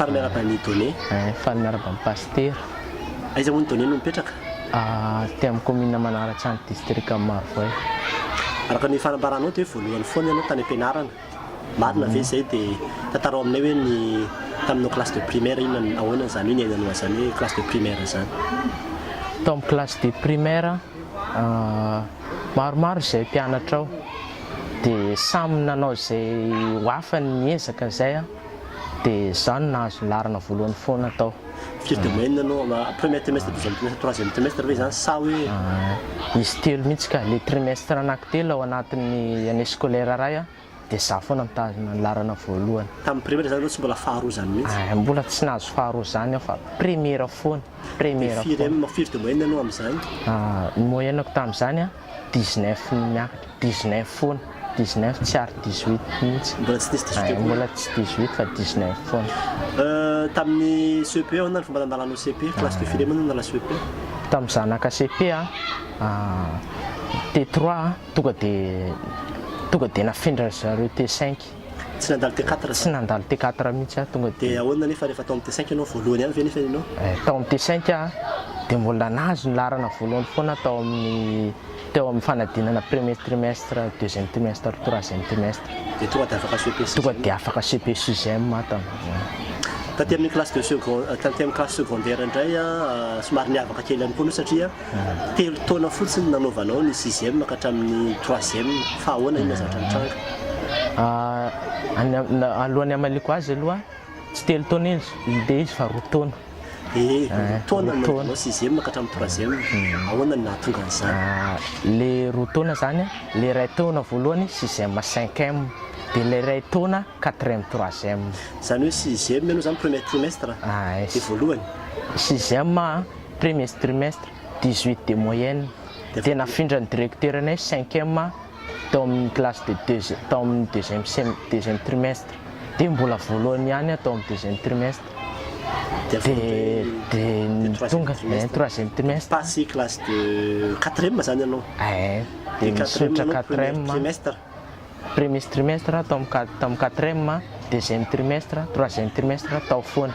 Faly miarahaba an'i Donné. Faly miarahaba an'i Pasitera. Aiza moa ny Donné no mipetraka? Aty amin'ny commune Manaratsandry distrikan'i Marovoay. Araka ny fanambaranao dia voalohany foana ianao tany am-pianarana. Marina ve izay? Dia tantarao aminay hoe ny taminao classe de primaire inona ny ahoana izany hoe niainanao an'izany hoe classe de primaire izany? Tao amin'ny classe de primaire, maromaro izay mpianatra ao dia samy nanao izay ho afany niezaka izay aho dia izaho no nahazo ny laharana voalohany foana tao. Firy de moyenne ianao premier trimestre, deuxième trimestre, troisième trimestre ve izany sa hoe. Misy telo mihitsy ka, le trimestre anankitelo ao anatin'ny année scolaire iray an, dia izaho foana mitazona ny laharana voalohany. Tamin'ny première izany ianao tsy mbola faharoa izany mihitsy? Ay, mbola tsy nahazo faharoa izany aho fa première foana, première Dia firy foana. M, firy de moyenne ianao amin'izany? Ny moyenne-ko tamin'izany an, dix-neuf miakatra, dix-neuf foana, dix-neuf tsy ary dix-huit mihitsy. Mbola tsy nisy dix-huit Ay, akory? mbola tsy dix-huit fa dix-neuf foana. Tamin'ny CEP ahoana ny fomba nandalanao CEP? Classe de firy moa no nanala CEP? Tamin'izaho naka CEP an, T3 tonga dia tonga dia nafindra ry zareo T5. Tsy nandalo T4 Tsy nandalo T4 mihitsy aho tonga dia. Dia ahoana nefa rehefa tao amin'ny T5 ianao, voalohany ihany ve nefa ianao? Eh, tao amin'ny T5 aho dia mbola nahazo ny laharana voalohany foana tao amin'ny teo amin'ny fanadinana premier trimestre, deuxième trimestre, troisième trimestre. Dia tonga dia afaka CEP sixième? Tonga dia afaka CEP sixième aho tamin'izany. Taty amin'ny classe de second, taty amin'ny classe secondaire indray somary niavaka kely ihany koa ianao satria Telo taona fotsiny nanaovanao ny sixième ka hatramin'ny troisième fa ahoana inona zavatra nitranga? Alohan'ny hamaliako azy aloha, tsy telo taona izy ilay izy fa roa taona. Eh, roa taona no nanaovanao sixième ka hatramin'ny troisième, ahoana no nahatonga an'izany? Ilay roa taona izany, ilay iray taona voalohany sixième cinquième, dia ilay iray taona quatrième troisième. Izany hoe sixième ianao izany premier trimestre dia voalohany? Sixième aho Premier trimestre, 18 de moyenne, dia nafindran'ny directeur anay cinquième tao amin'ny classe de deuxi tao amin'ny deuxième sem deuxième trimestre, dia mbola voalohany ihany aho tao amin'ny deuxième trimestre, Dia dia dia dia tonga troisième trimestre, troisième trimestre. Passer classe de quatrième zany ianao? Ein, dia Dia quatrième nisotra ianao premier quatrième. trimestre? Premier trimestre tao amin'ny tamin'ny quatrième, deuxième trimestre, troisième trimestre tao foana.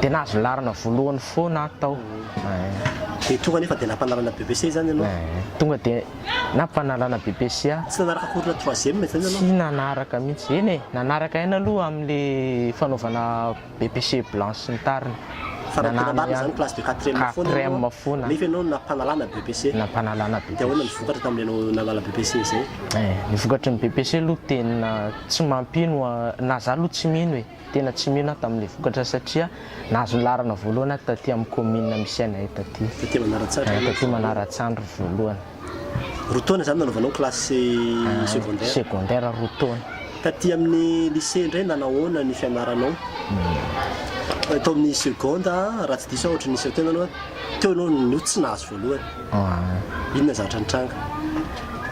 Dia nahazo laharana voalohany foana aho tao. Dia tonga nefa dia nampanalana BEPC izany ianao? Tonga dia nampanalana BEPC aho. Tsy nanaraka cours na troisième izany ianao? Tsy nanaraka mihitsy. Eny e, nanaraka ihany aloha amin'ilay fanaovana BEPC blanc sy ny tariny. Fa raha tena marina izany classe de quatrième foana ianao foana. Nefa ianao nampanalana BEPC. Nampanalana BEPC. Dia ahoana ny vokatra tamin'ilay ianao nanala BEPC izay? Eh, ny vokatry ny BEPC aloha tena tsy mampino, na za aloha tsy mino e, tena tsy mino aho tamin'ilay vokatra satria nahazo ny laharana voalohany aho taty amin'ny commune misy anay taty. Taty Manaratsandry Eh, taty Manaratsandry voalohany. Roa taona izany nanaovanao classe secondaire? Secondaire roa taona. Taty amin'ny lycée indray nanahoana ny fianaranao? Tao amin'ny seconde raha tsy diso aho ohatry ny niseho teo ianao teo ianao no tsy nahazo voalohany. Inona zavatra nitranga?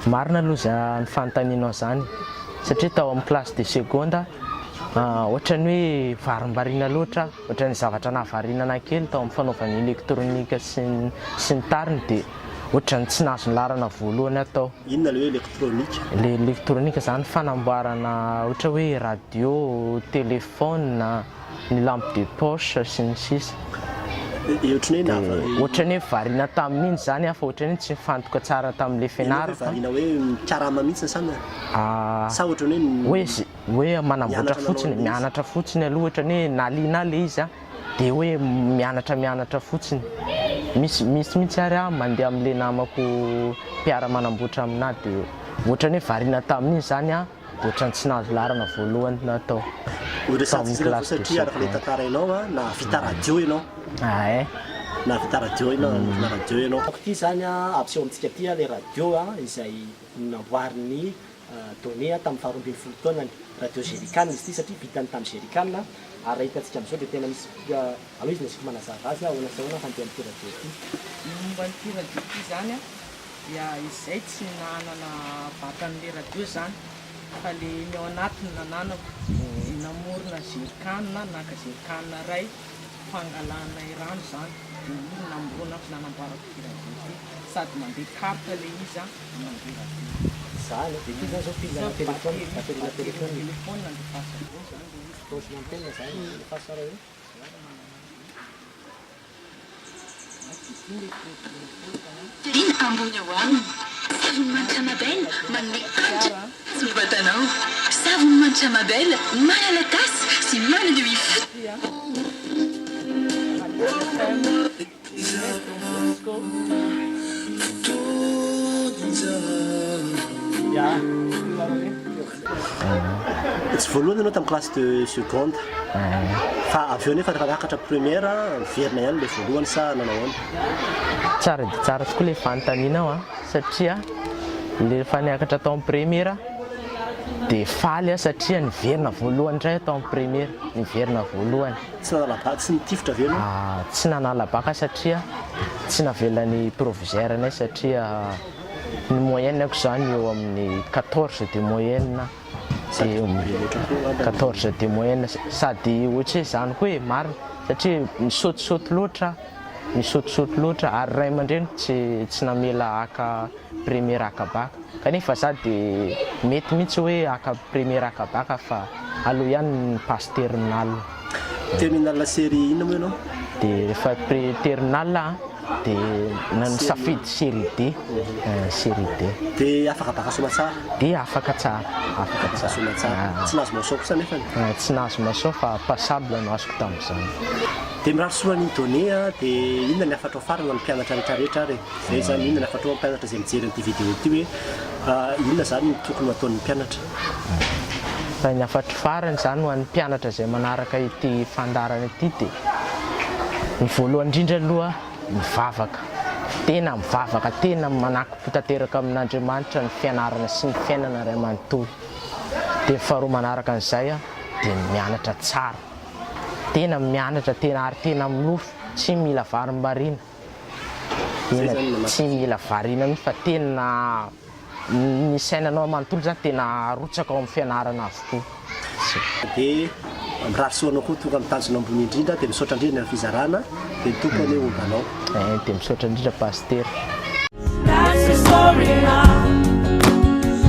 Marina aloha izany fanontanianao izany satria tao amin'ny classe de seconde ohatran'ny hoe varimbariana loatra aho, ohatran'ny zavatra nahavariana anah kely tao amin'ny fanaovana électronique sy ny sy ny tariny dia Ohatran'ny tsy nahazo ny laharana voalohany aho tao. Inona ilay hoe elektronika? Ilay elektronika izany fanamboarana ohatra hoe radio, téléphone, ny lampe de poche sy ny sisa. Dia ohatran'ny hoe nava. Dia ohatran'ny hoe variana tamin'iny izany aho fa ohatran'ny hoe tsy nifantoka tsara tamin'ilay Ianao ve fianarana. variana hoe mikarama mihitsy sa sa ohatran'ny hoe Hoe manamboatra fotsiny, mianatra fotsiny aloha ohatran'ny hoe nahaliana ahy ilay izy an. Dia hoe mianatra mianatra fotsiny. Misy misy mihitsy ary aho mandeha amin'ilay namako mpiara-manamboatra aminahy dia ohatran'ny hoe variana tamin'iny izany aho dia ohatran'ny tsy nahazo laharana voalohany natao. Ho resahantsika izany satria araka ilay tantarainao an, nahavita radio ianao. Ae. Nahavita radio ianao, namorona radio ianao. Ity izany an, ampiseho amintsika ity ilay radio izay namboarin'i Donné tamin'ny faharoa ambin'ny folo taonany. Radio jerrycan izy ity satria vitany tamin'ny jerrycan ary raha hitantsika amin'izao dia tena misy aleo izy no asiako manazava azy ahoana sy ahoana fandehan'ity radio ity. Ny momba an'ity radio ity izany dia izay tsy nanana vatan'ilay radio izany fa le ny ao anatiny nananako dia namorona jerrycan naka jerrycan iray fangalanay rano izany dia iny namoronako nanamboarako ity radio ity sady mandeha carte ilay izy an. mandeha radio. Zany e, de ity zany zao pile ana téléphone, batterie na téléphone. Téléphone andefasana eo zany le izy. Dose antenne zany andefasana eo. Lina ambony eo aminy. Savony manitra Mabel manome hanitra azy ny vatanao. Savony manitra Mabel manala tasy sy manadio ifotony. Tsy voalohany ianao tamin'ny classe de seconde fa avy eo nefa rehefa niakatra première niverina ihany ilay voalohany sa nanao ahoana? Tsara dia tsara tokoa ilay fanontanianao an, satria rehefa niakatra tao amin'ny première dia faly aho satria niverina voalohany indray aho tao amin'ny première, niverina voalohany. Tsy nanala baka, tsy nitifitra ve ianao? Tsy nanala baka satria tsy navelan'ny proviseur anay satria ny moyenne ako izany eo amin'ny 14 de moyenne dia 14 de moyenne sady ohatry hoe izany koa e marina satria misaotisaoty loatra misaotisaoty loatra ary ray aman-dreniko tsy tsy namela haka première haka baka kanefa za dia mety mihitsy hoe haka première haka baka fa aleo ihany ny passe terminale. Terminale série inona moa ianao? Dia rehefa pré terminale an dia nisafidy série D, série D. Dia afaka baka soamatsara? Dia afaka tsara, afaka tsara. Soamatsara. Tsy nahazo mention kosa nefany? Tsy nahazo mention fa passable no azoko tamin'izany. Dia mirary soa an'i Donné a, dia inona ny hafatrao farany ho an'ny mpianatra rehetra rehetra ary e? Izay izany, inona ny hafatrao ho an'ny mpianatra izay mijery an'ity vidéo ity hoe inona izany no tokony ho ataon'ny mpianatra? Fa ny hafatro farany izany ho an'ny mpianatra izay manaraka ity fandaharana ity dia ny voalohany indrindra aloha mivavaka, tena mivavaka, tena manakim-po tanteraka amin'Andriamanitra ny fianarana sy ny fiainana iray manontolo. Dia ny faharoa manaraka an'izay dia ny mianatra tsara, tena mianatra tena ary tena milofo, tsy mila varimbariana, tena tsy mila variana mihitsy fa tena Ny sainanao manontolo zany tena arotsaka ao amin'ny fianarana avokoa. Dia mirary soa anao koa tonga amin'ny tanjona ambony indrindra dia misaotra indrindra ny amin'ny fizarana dia ny Tompo anie homba anao. Eh dia misaotra indrindra Pasitera. That's the story I'm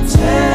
telling.